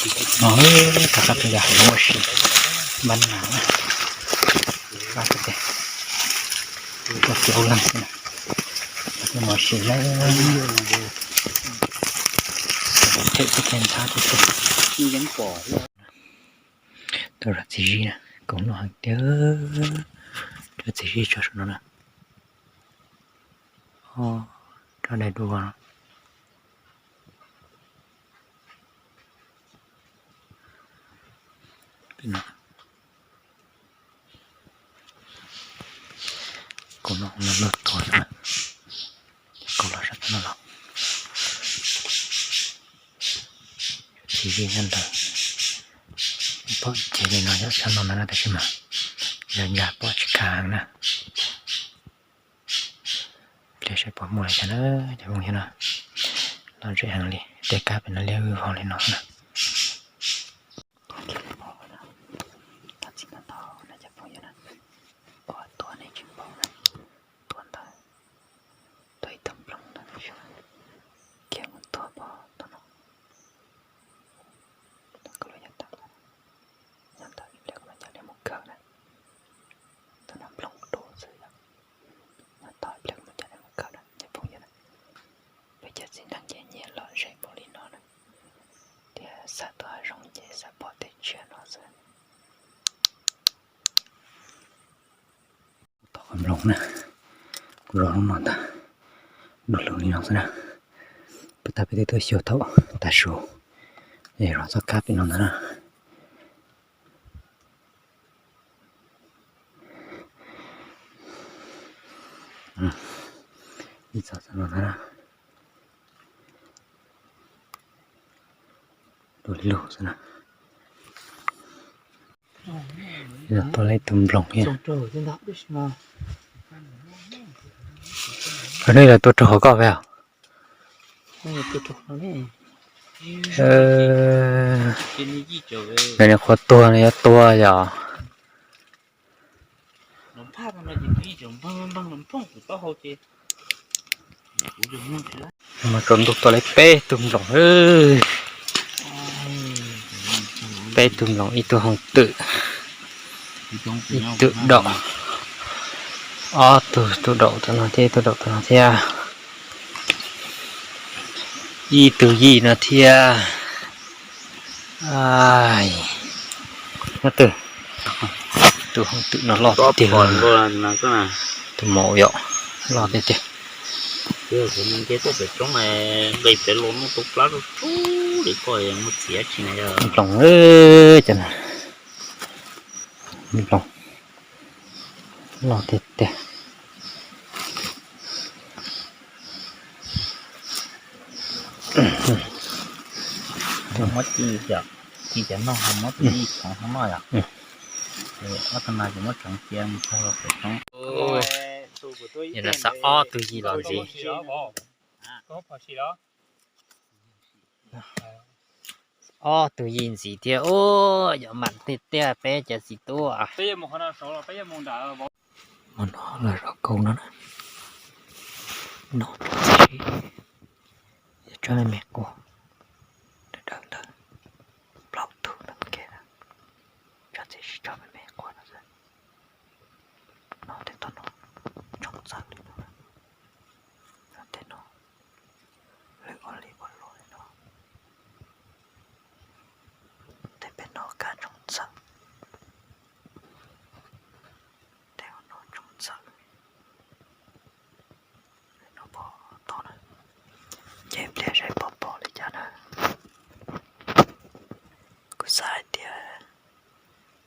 No, rov qab pem yog ua si npab nas na. Pab tes ua plaub leeg xwb na. Peb mus si na. Them tej kiag ntxhab thiab. Tuaj zov txiv zib na, koom noj heev tiag. Cov txiv zib tso saum no na. Rov dai dua no. Koom no no luag tuag xwb na. Koom los sab no los. Txiv zib nyob ntawd. Pom cev li no yog sab no ntag na, tab sis mas yog ncaj pom tsis khaj na. Pliag saib puas muaj li cas na, cov phooj ywg na. Lom zem heev li, tej kab pem no liab vog li no na. Thov txim ntau ntau na cov phooj ywg na, uas tuaj nej tsis paub na, tuaj ntawd tuaj ib tug nplooj ntawd, khiav mus tuag pog tom no. Koj los yog tag, yog ntawd ib pliag kuv mam coj nej mus kawm na. Tus no nplooj dua xwb yom. Nyob tod ib pliag kuv mam coj nej mus kawm na cov phooj ywg na. Peb cov txiv neej ces nyiam lom zem npaum li no na, tias xav tuaj hav zoov ces xav pom tej tsiaj no xwb. Tom qhov nplooj na, kuv zov lub no ntag, du lug li no xwb na. Puag ta peb twb tuaj xyuas thaum tav su, es zov txoj kab pem no ntag na. Ib txoj no ntag na. Du lug xwb na. Tuaj lawm ib tug nplooj thiab. Qhov no yog tuaj raug hauv koj peb os? Nws niam qhuav tuag nws yuav tua yom. Mus tsaus ntuj tua lawm peb tug nplooj. Peb tug nplooj, ib tug hooj twm, ib tug daum, ob tug, tug daum tus no thiab, ib tug daum tus no thiab, ib tug yij no thiab. Nyob twg, tus hooj twm no loj tiag tiag, tus maum yom, loj tiag tiag. Nplooj, cov nplooj loj tiag tiag. Muab ci, ci cov no, muab tus yij khoov hauv no yom. Ob tug no ces muab tsoov cia mus txog pem roob. Yog no xav ob tug yij los ntxiv. Ob tug yij ntxiv thiab. Ua yom, mam tiag tiag peb cov txiv tub. Hmo no los zov kaus no na. No txiv zib, yog tsob me me quaj dawb dawb ntawd, plaub tug ntawd ke na. Tsob txiv zib tsob me me quaj no xwb. No tej tog no tshoob txawv li no. Tej no lwm ua li ua luaj li no. Tej pem no kab tshoob txawv. Tej no tshoob txawv. No pom tod na. Ces pliag saib pom pom li cas na. Kuv xav hais tias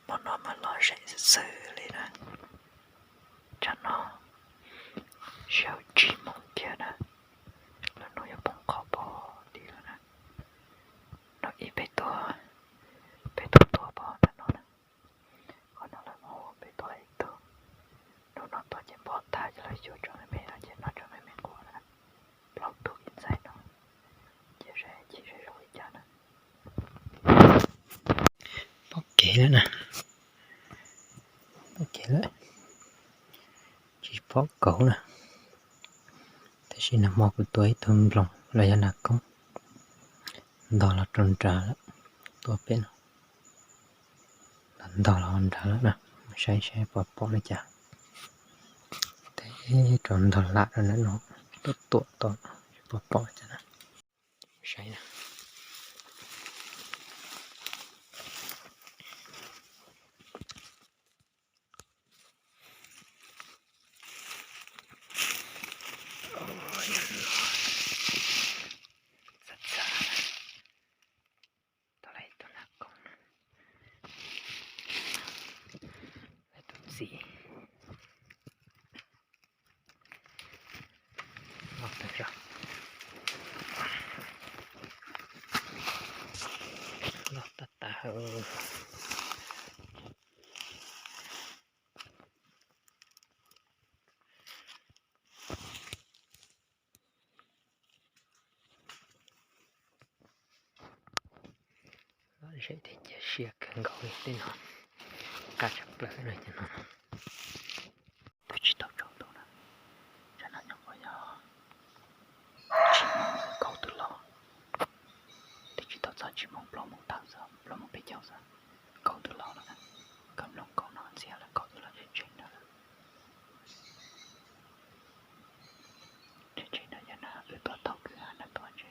hmo no mas lom zem xwb xwb li na. Tsam no sib hauv tsib moos kiag na, lub hnub yuav poob qho pog tid lawm na. Hnub ib peb tuaj, peb tuaj tua pog ntawm no na. Qhov no lawv muab ua peb tua ib tug. Hnub no tua ces pog tag ces lawv xyuas tsob me me no ces noj tsob me me quaj na. Plaub tug ib ntxaig no. Cia saib, cia saib zoo li cas na. Pom kev lawm na. Pom kev lawm. Tsis pom kauv na. Tab sis nag hmo kuv tua ib tug nploos los yog nas koob ntog los rau nrad lawm. tuaj pem no. Los ntog los nrad lawm na, saib saib puas pom li cas. Teb rau ntog lam rau ntawm no, tuaj tuam tom, puas pom cas na. Saib na. Txav txav. Tau lawm tus nas koog na. Lawm tus txiv. Los tag zog. Los tag tag hawm. Lom zem thiab cia siab kawg nkaus li tej no. Qab tshaj plaws no ces no. Twb tsis tau tsaus ntuj na, tsam no nyuam qhuav yog tsib moos kaum twb los, twb tsis tau txog tsib moos plaub moos tawm xwb, plaub moos peb caug xwb, kaum twb los lawm na. Koj mloog kaus no ntxiv lawm kaus twb los tseem tsheej ntawd lawm. Tseem tsheej ntawd yog na wb tuaj thaum wb haj na tuaj ntshe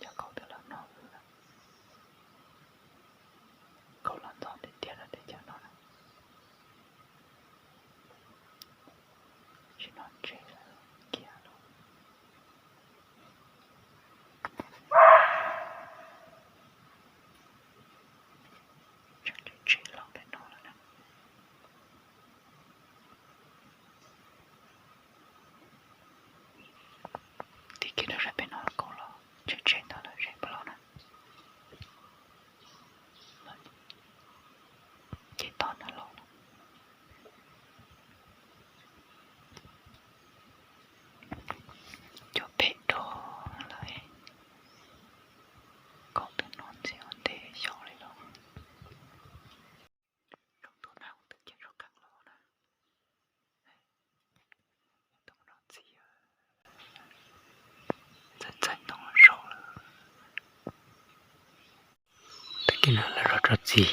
cov kaus twb los no lawm. Kaus los ntxov tiag tiag rau teb chaws no na. Tsis no ntshe lawv kiag lawm. Tseem tsheej los tej no lawm na. Tib kiag rau sab pem no kaus los tseem tsheej ntawd lawm, tseem pab los na. Ces tod ntawd los lawm. Cov phem dhau lawm. Kaus twb no ntxiv ua ntej xyov li los. Tsaus ntuj na, twb cia tsaus kheej los na. Tus no txiv, txaij txaij ntoo los zaum lawm. Tag kis no lawv zov tso txiv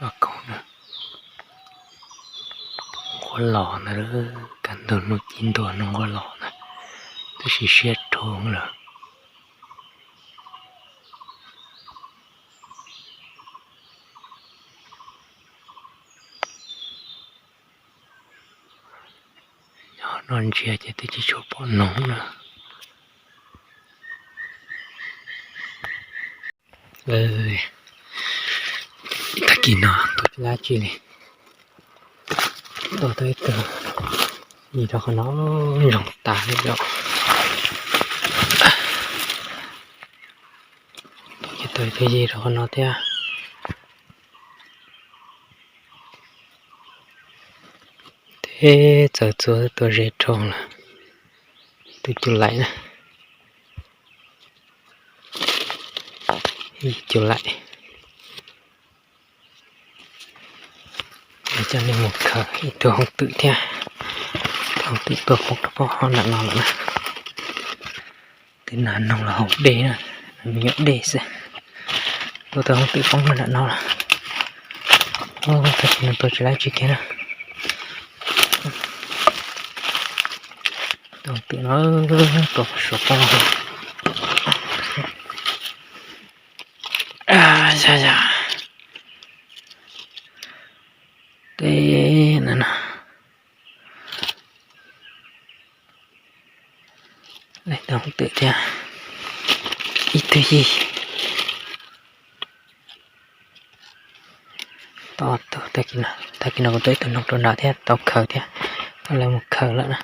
los kaus na. Nquab los ntag, kaj ntug hnub ci ntua no nquab los ntag, twb siv siab dhau lawm. Nyob no ntsia ces twb tsis tshua pom noog na. Tag kis no tus tsis dab tsi li, tua tau ib tug yig rau qhov no, zoo tas li lawm. Ces tua ib tug yig rau qhov no thiab. Teb txawv txua tua ze rau lawm. Tus cug laim na, ib cug laim. Coj nej mus khaws ib tug hooj twm thiab. Tus hooj twm tuaj poob rau pob nram no lawm na. Twb nas noog los haus dej na, me nyuam dej xwb. Tua tau hooj twm poob nram no lawm. Tag kis no tua tsis laib tsis kiag na. Tus hooj twm no tua suav poob. Yog yog. Teb no no. Tus hooj twm thiab ib tug yig. Tau tag kis no kuv tua ib tug noog rau nrad thiab tau khaws thiab. Tau lawv mus khaws lawm na.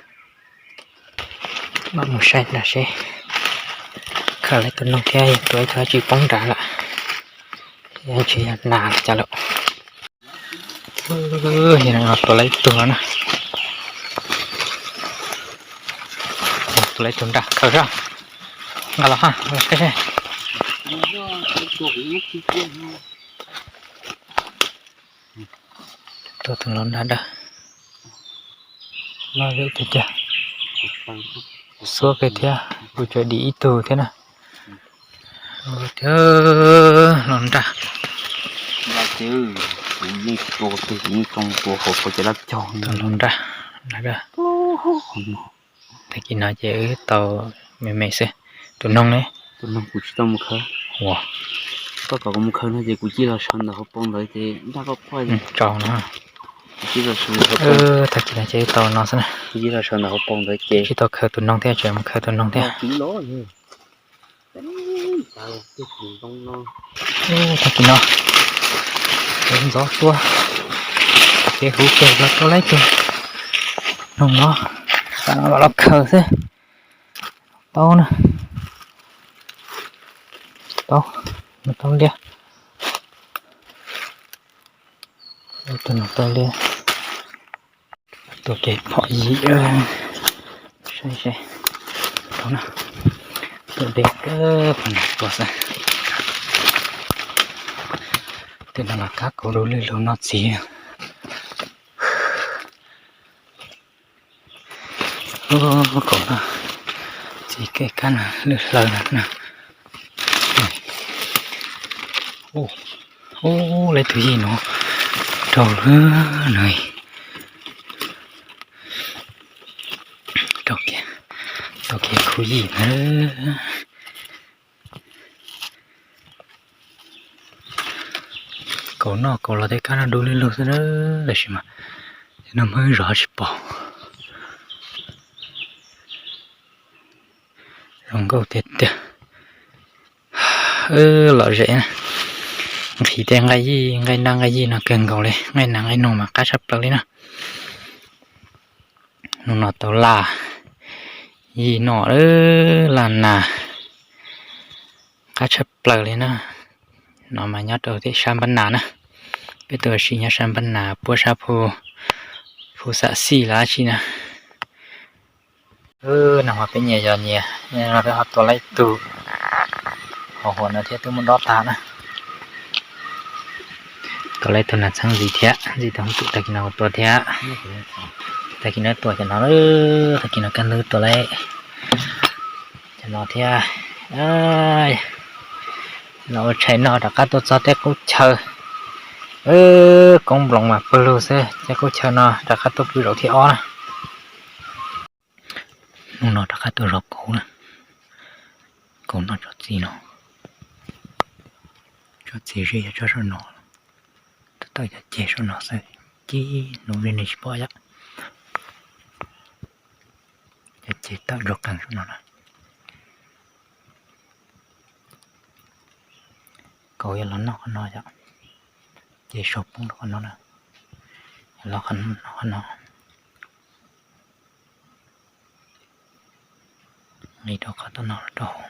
Mam mus saib nrad seb khaws lawv tus noog thiab yog tua ib tug dab tsi poob nrad lawm. Ntshe yog nas los cas lawm. Tua lawv ib tug na. Tua lawv ib tug nrad khaws zog. Nqa los ha, los saib seb. Tua tus laus nrad dawb. Loj zem tiag tiag. Xuab kiag thiab, kuv tseem dim ib tug thiab na. Thiab Ces kuv yeej tua twg kuv yeej tsoo tua hauv tau cov lab caug. Tus noog nrag, tag kis no ces wb tau me me xwb. Tus noog ne? Tus noog kuv tsis tau mus khawb. Ua, koj kom kuv mus khawb no ces kuv cia los sawv ntawm hauv paus ntawd ces nraj koj quaj. Tsaus no. Kuv cia los sawv ntawm hauv paus. Tag kis no ces wb tau no xwb na. Kuv cia los sawv ntawm hauv paus ntawd ces tsis tau khawb tus noog thiab, tseem mus khawb tus noog thiab. Tag kis no ces ntxov tuaj, ces huv ces los tua laib tus noog no, tam no los los khawb xwb. Tau na. Tau, tau liaj. Tus no tau liaj. Tua kev phom yim, saib seb, tua deb kawg, phom no tua xwb. Tej no los kab kaum dub lwj lug noj txiv. Kaum no txiv kev kab no lwj hlaws no. Ub, lawv tus yij no raug lawm no. Raug kiag, raug kiag khub yij na. Kaum no kaum los tej kab no dub lwj lug xwb na, tab sis mas no muab zov tsis pom. Zoo nkauj tiag tiag. Wb lom zem na, nqhis tej nqaij yij nqaij nab nqaij yij no kawg nkaus li, nqaij nas nqaij noog mas qab tshaj plaws li na. Hnub no tau laj yij noj, laj nas qab tshaj plaws li na. No mas nyob rau tej sab npab nas na, peb tuaj ua si nyob sab npab nas puab sab phu xam xij los dab tsi na. Nag hmo peb nyias yog nyias, no peb ho tua laib tug hauv hauv no thiab twb muab dob tag na. Tua laib tug nas txheeb ntxiv thiab, ntxiv tau hoob twm tag kis no tua thiab. Tag kis no tua cov no, tag kis no kaj ntug tua laib cov no thiab. Los ua tshais no rov qab tuaj txog tej qub chaw. Koob nploos mas pawg lug xwb, tej qub chaw no rov qab tuaj pw zaum thib ob na. Hnub no rov qab tuaj zov kauv na. Kauv noj tsob txiv no. Tsob txiv ze yog tsob saum no, tawm cov ceg saum no xwb, cib hnub li nej tsis pom yom. Cov ceg tawm ntsuag qees saum no na. Kauv yog los noj qhov no yom, ces sau poob rau qhov no na, los qhov no, nqis rau qhov tau no los rau hauv.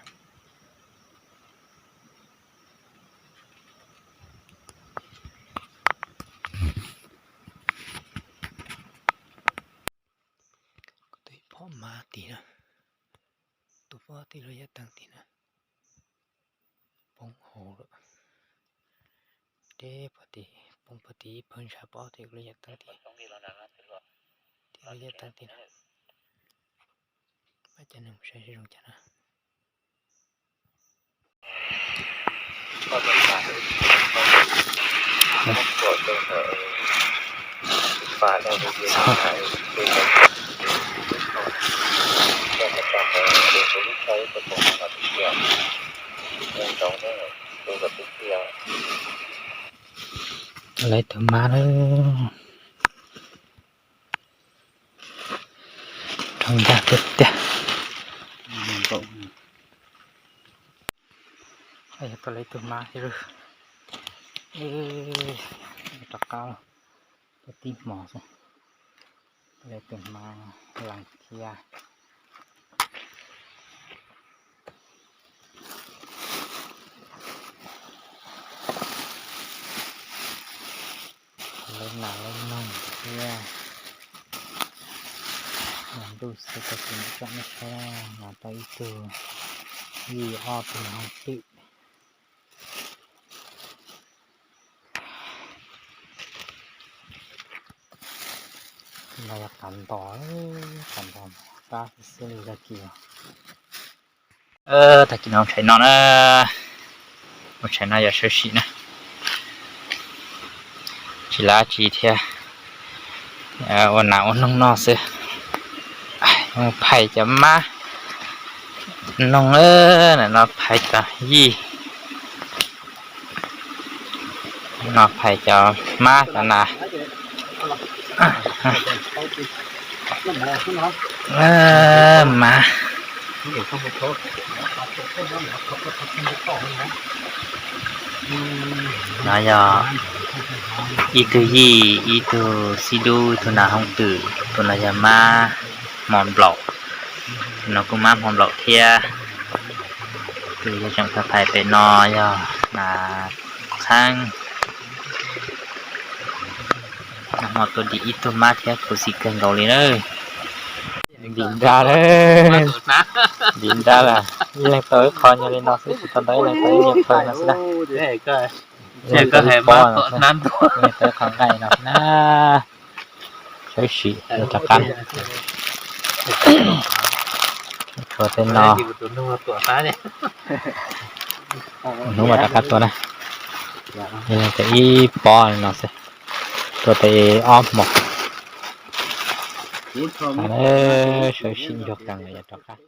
Kuv tus phom mab tim na, tus phom tim lub yaj teev tim na, poob hauv lawm. Deb pov tim, poob pov tim ib pawg ntshav pov tim lub yaj teev tim, tim lub yaj teev tim na. Pab cov neeg mus saib seb zoo cas na. Lawv tus mab na. Rau ncaj tiag tiag. Yog tuaj lawv tus mab thiab. Rov qab tuaj tib hmo xwb, tuaj lawv tus mab lees thiab. Lawv nas lawv noog thiab. Los ntuj xwb tag kis no tsom nej saib, los tau ib tug yij ob tug hoob twm. Los yog qav ntos, qav ntos qab xwb li tag kis. Tag kis no ua tshais no na, ua tshais no yog sawv sim na. Tsis lab tsi thiab, ua nas ua noog noj xwb. Phais cov mab noog, no phais cov yij, no phais cov mab cov nas. Mab. No yog ib tug yij, ib tug xib dub, ib tug nas hooj twm, tus no yog mab hmo nplaum, tus no kuj mab hmo nplaum thiab. Tus yog tseem phais phais pem no yog nas txheeb. Nag hmo tua dim ib tug mab thiab khuv xim kawg nkaus li na. Ntim nra lawm, ntim nra lawm. Ib leeg tau ib qho nyuag li no xwb, tsis tau ntau, ib leeg tau ib nyuag qho no xwb na. Ib leeg tau ib pob no xwb, ib leeg tau ib qho nqaij no xwb na. Sawv sim rov qab. Tshuav tej no, hnub mam rov qab tua na. Ib leeg tau ib pob no xwb, tua tau ob hmo. Sawv sim ntsuag qees lawm yog rov qab.